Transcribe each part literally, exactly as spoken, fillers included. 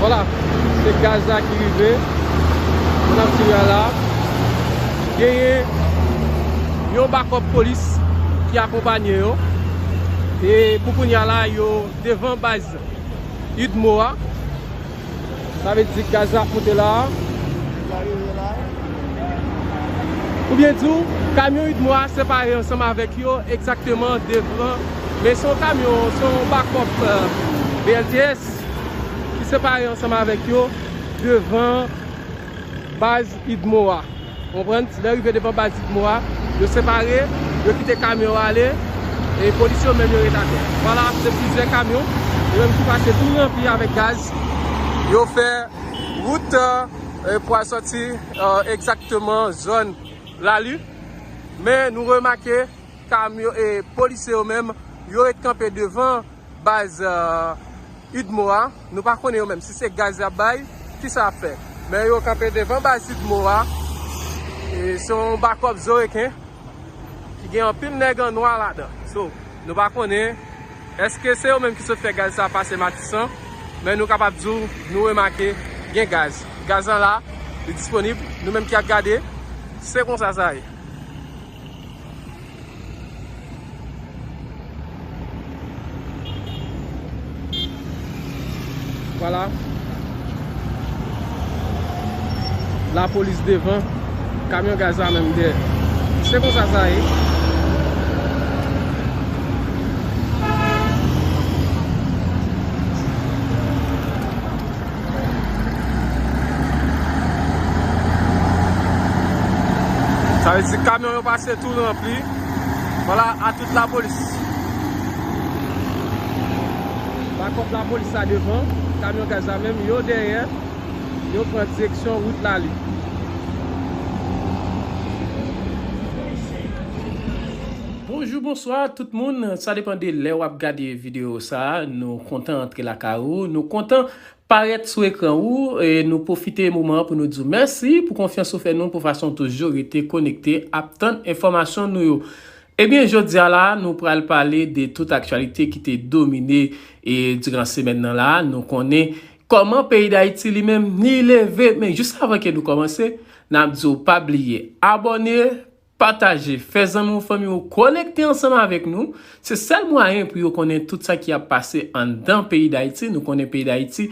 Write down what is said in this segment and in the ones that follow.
Vwala, se gaz la ki rive. Moun ap tire a la. Genyen yon bakòp polis ki akonpanye yo. E pou kounye a la, yo devan baz UDMO a. Sa vle di gaz la ap monte la. Oubyen di w, kamyon UDMO a separe ansanm avèk yo egzakteman devan. Men se yon kamyon, se yon bakòp, euh, B L T S ki separe ansanm avèk yo devan baz UDMO a. Konprann? Lè yo rive devan baz UDMO a, yo separe, yo kite kamyon yo ale, e polis yo menm yo ret atè. Vwala, se plizyè kamyon, yo menm ki pase tou ranpli avèk gaz. Yo fè wout, euh, pou al sòti, euh, egzakteman zòn Lali. Men nou remake kamyon e polisye yo menm, yo ret kanpe devan baz, euh, UDMO a. Nou pa konnen yo menm si se gaz y ap bay, kisa y ap fè. Men yo kanpe devan baz UDMO a. E se yon bakòp zoreken ki gen anpil nèg an nwa ladan. So, nou pa konnen èske se yo menm ki sot fè gaz sa pase Matisan, men nou kapab di w, nou remake gen gaz. Gaz lan la, li disponib. Nou menm ki ap gade, se konsa sa ye. Vwala. Lapolis devan, kamyon gaz la menm dèyè. Se konsa sa ye. Sa vle di kamyon yo pase tou ranpli. Vwala, a tout lapolis. Bakòp lapolis la devan, kamyon gaz la menm, yo dèyè, yo pran direksyon wout Lali. Bonjou, bonswa tout moun. Sa depann de lè w ap gade videyo sa a. Nou kontan antre lakay ou. Nou kontan parèt sou ekran ou, e nou pwofite moman an pou nou di w mèsi pou konfyans ou fè nou, pou fason w toujou rete konekte ap tann enfòmasyon nou yo. Ebyen, jodi a la, nou pral pale de tout aktyalite ki te domine, e, diran semèn nan la. Nou konnen kòman peyi Dayiti li menm, li leve. Men jis avan ke nou kòmanse, n ap di w pa bliye abòne, pataje, fè zanmi w, fanmi w konekte ansanm avèk nou. Se sèl mwayen pou yo konnen tout sa ki ap pase anndan peyi Dayiti. Nou konnen peyi Dayiti,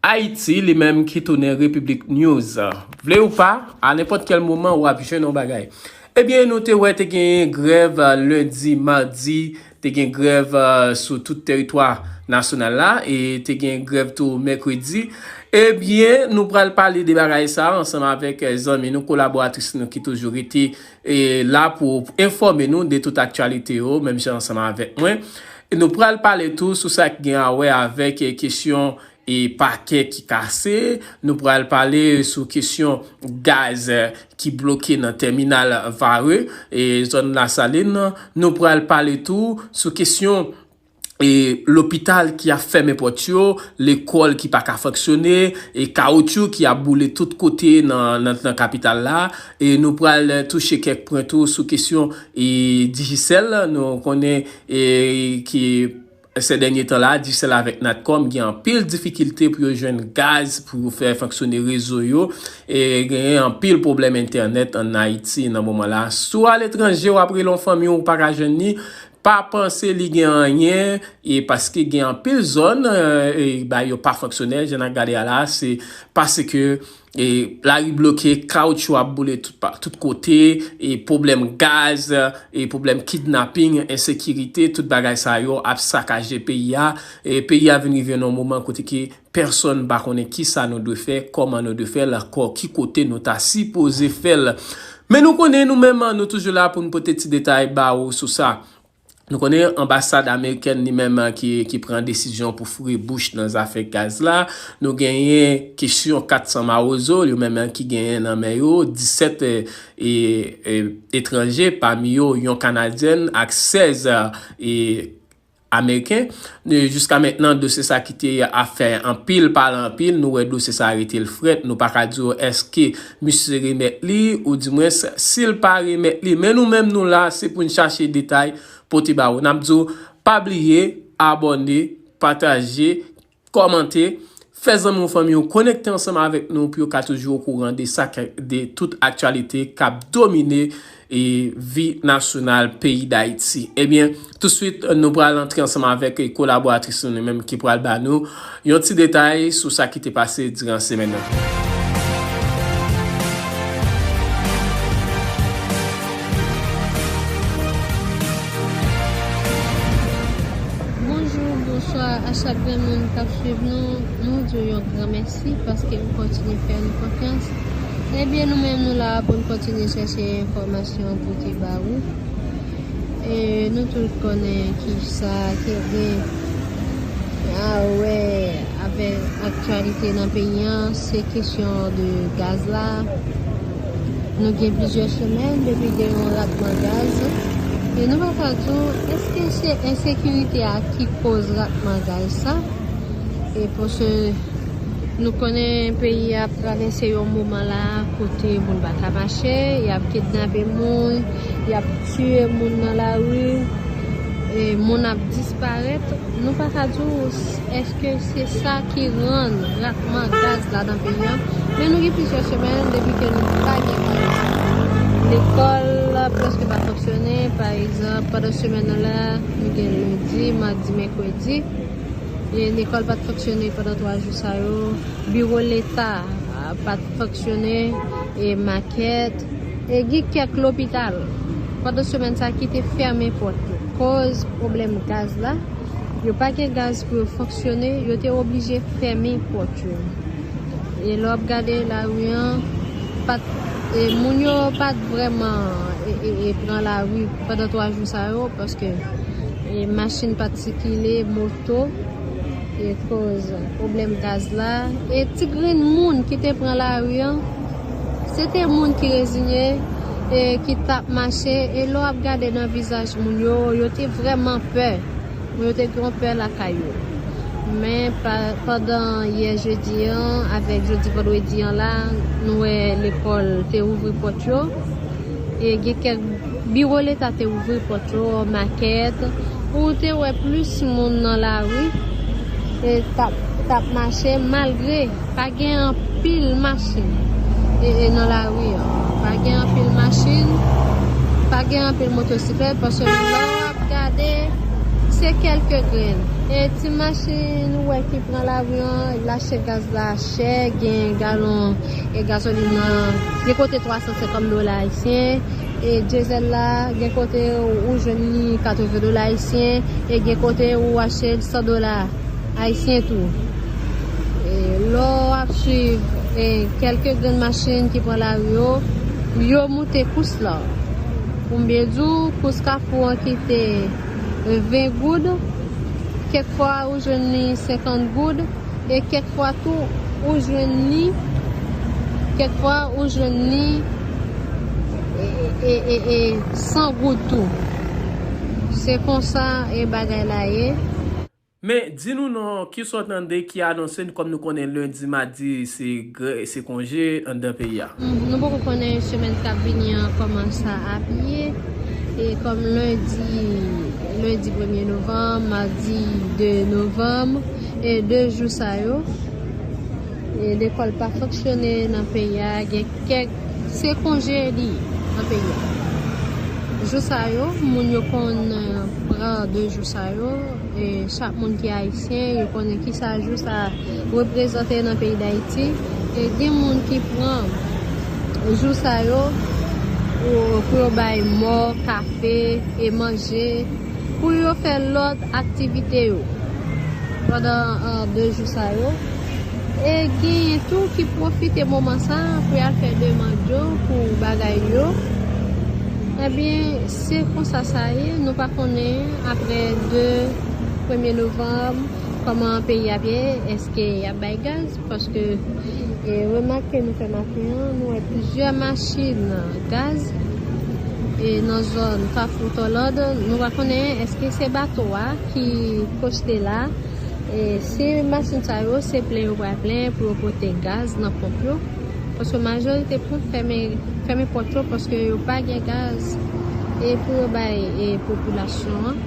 Ayiti, li menm ki tounen Repiblik News. Vle ou pa, a nenpòt kèl moman, w ap jwenn yon bagay. Ebyen, nou te wè te genyen grèv, eh, lendi, madi, te gen grèv, eh, sou tout teritwa nasyonal la, e te gen grèv tou mèkredi. Ebyen, nou pral pale de bagay sa a ansanm avèk, eh, zanmi nou, kolaboratris nou ki toujou rete, eh, la pou enfòme nou de tout aktyalite yo, menm jan ansanm avèk mwen. E nou pral pale tou sou sa ki gen a wè avèk, eh, kesyon e pakè ki kase. Nou pral pale sou kesyon gaz, eh, ki bloke nan tèminal Varreux, e zòn Lasalin. Nou pral pale tou sou kesyon, e lopital ki ap fèmen pòt yo, lekòl ki pa ka fonksyone, e kawotchou ki ap boule tout kote nan, nan, nan kapital la. E nou pral touche kèk pwen tou sou kesyon, e Digicel. Nou konnen, e ki se dènye tan la, Digicel avèk Natcom gen anpil difikilte pou yo jwenn gaz pou yo fè fonksyone rezo yo. E genyen anpil pwoblèm entènèt ann Ayiti nan moman la. Si w aletranje, w ap rele yon fanmi w, ou pa ka jwenn li, pa panse li gen anyen, e paske gen anpil zòn, e, e, ba yo pa fonksyonèl, jan n ap gade a la, se paske e lari bloke, kawotchou ap boule tout pa, tout kote, e pwoblèm gaz, e pwoblèm kidnaping, ensekirite, tout bagay sa yo ap sakaje peyi a. E peyi a vin rive nan yon moman kote ke pèsonn pa konnen kisa nou dwe fè, kòman nou dwe fè l, ankò ki kote nou ta sipoze fè l. Men nou konnen nou menm, nou toujou la pou n pote ti detay ba ou sou sa. Nou konnen anbasad amerikèn li menm ki, ki pran desizyon pou foure bouch nan zafè gaz la. Nou genyen kesyon kat san mawozo, yo menm ki genyen nan men yo disèt, e, e, e, etranje, pami yo yon Kanadyèn ak sèz, e, Ameriken. E, jiska mentnan, dosye sa kite ap fè anpil pale anpil. Nou wè dosye sa rete l frèt. Nou pa ka di w èske misye remèt li, oudimwens si l pa remèt li. Men nou menm nou la, se pou n chache detay pote ba ou. N ap di w, pa bliye abòne, pataje, kòmante, Fè zanmi w, fanmi w konekte ansanm avèk nou pou yo ka toujou okouran de sa k, de tout aktyalite k ap domine e vi nasyonal peyi Dayiti. Ebyen, touswit, nou pral antre ansanm avèk, e, kolaboratris nou, nou menm ki pral ba nou yon ti detay sou sa ki te pase diran semèn nan. Bonjou, bonswa a chak grenn moun k ap swiv nou. Nou di w yon gran mèsi paske nou kontinye fè nou konfyans. Ebyen, nou menm, nou la pou n kontinye chèche enfòmasyon pou te ba ou. E nou tout konnen ki sa ki gen a wè avèk aktyalite nan peyi an, se kesyon de gaz la. Nou gen plizyè semèn depi gen yon ratman gaz. E nou pa ka di w, èske se ensekirite a ki koz ratman gaz sa? E paske nou konnen peyi a ap travèse yon moman la kote moun pa ka mache, y ap kidnape moun, y ap tiye moun nan lari, e moun ap disparèt. Nou pa ka di w s-, èske se sa ki rann ratman gaz la nan peyi a. Men nou gen plizyè semèn depi ke nou pa gen gaz. Lekòl prèske pa fonksyone, pa egzanp, pandan semèn nan la, nou gen lendi, madi, mèkredi. E lekòl pa t fonksyone pandan twa jou sa yo. Biwo leta, a, pa t fonksyone, e makèt, e gen kèk lopital pandan semèn sa ki te fèmen pòt yo. Koz pwoblèm gaz la, yo pa gen gaz pou yo fonksyone, yo te oblije fèmen pòt yo. E lè w ap gade lari an, pa t, e moun yo pa t vrèman, e, e, e pran lari pandan twa jou sa yo, paske, e machin pa t sikile, moto, e koz pwoblèm gaz la. E ti grenn moun ki te pran lari an, se te moun ki reziye, e ki t ap mache. E lè w ap gade nan vizaj moun yo, yo te vrèman pè. Moun yo te gen yon pè lakay yo. Men pa, pandan yè jedi an, avèk jodi vandredi an la, nou wè lekòl te ouvri pòt yo. E gen kèk biwo leta te ouvri pòt yo, makèt, ou te wè plis moun nan lari, e t ap, t ap mache, malgre pa gen anpil machin, e, e nan lari an. Pa gen anpil machin, pa gen anpil motosiklèt, paske lè w ap gade, se kèlke grenn. E ti machin ou wè ki pran lari an, lache gaz la chè, gen galon e gazolin nan, gen kote twa san senkant dola ayisyen, e dyezèl la, gen kote ou jwenn li katreven dola ayisyen, e gen kote ou achte l san dola ayisyen tou. E lè w ap swiv, e kèlke grenn machin ki pran lari yo, yo moute kous la. Pou m byen di w, kous Kafou an ki te ven goud, kèk fwa ou jwenn li senkant goud, e kèk fwa tou ou jwenn li, kèk fwa ou jwenn li, e, e, e, e, san goud tou. Se konsa, e, bagay la ye. Men, di nou non, kisa w tande ki anonse n, kòm nou konnen lendi, madi, se gre-, se konje anndan peyi a. Mm, nou poko konnen semèn k ap vini an kòman sa ap ye. E kòm lendi, lendi premye novanm, madi de novanm, e de jou sa yo, e lekòl pa fonksyone nan peyi a, gen kèk, se konje li nan peyi a. Jou sa yo, moun yo konn, eh, pran de jou sa yo, e chak moun ki ayisyen, yo konnen kisa jou sa reprezante nan peyi Dayiti. E gen moun ki pran jou sa yo pou, pou yo bay mò, kafe, e manje, pou yo fè lòt aktivite yo pandan, eh, de jou sa yo. E genyen tou ki pwofite moman sa pou y al fè demann yo pou bagay yo. Ebyen, se konsa sa ye. Nou pa konnen apre de premye novanm kòman peyi ap ye, èske y ap bay gaz? Paske, e, remake nou fè maten an, nou wè plizyè machin gaz, e, nan zòn Kafou Tòlòd. Nou pa konnen èske se bato a ki koste la. E, se machin sa yo, se plen yo pral plen pou yo pote gaz nan ponp yo. Paske majorite ponp fèmen, fèmen pòt yo paske yo pa gen gaz, e, pou yo bay, e, popilasyon an.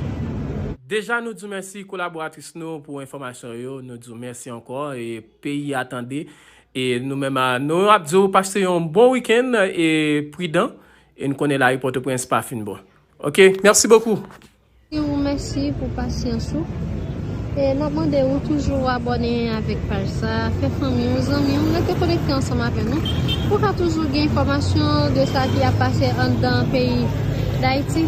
Deja, nou di w mèsi kolaboratris nou pou enfòmasyon yo. Nou di w mèsi ankò. E peyi a tande. E nou menm, a, nou ap di w pase yon bon wikenn e pridan. E n konnen lari Pòtoprens pa fin bon. Ok, mèsi bokou. Di w mèsi pou pasyans ou. E n ap mande ou toujou abòne avèk paj sa, fè fanmi w, zanmi w, rete konekte ansanm avè nou. Pou w ka toujou gen enfòmasyon de sa ki ap pase anndan peyi Dayiti.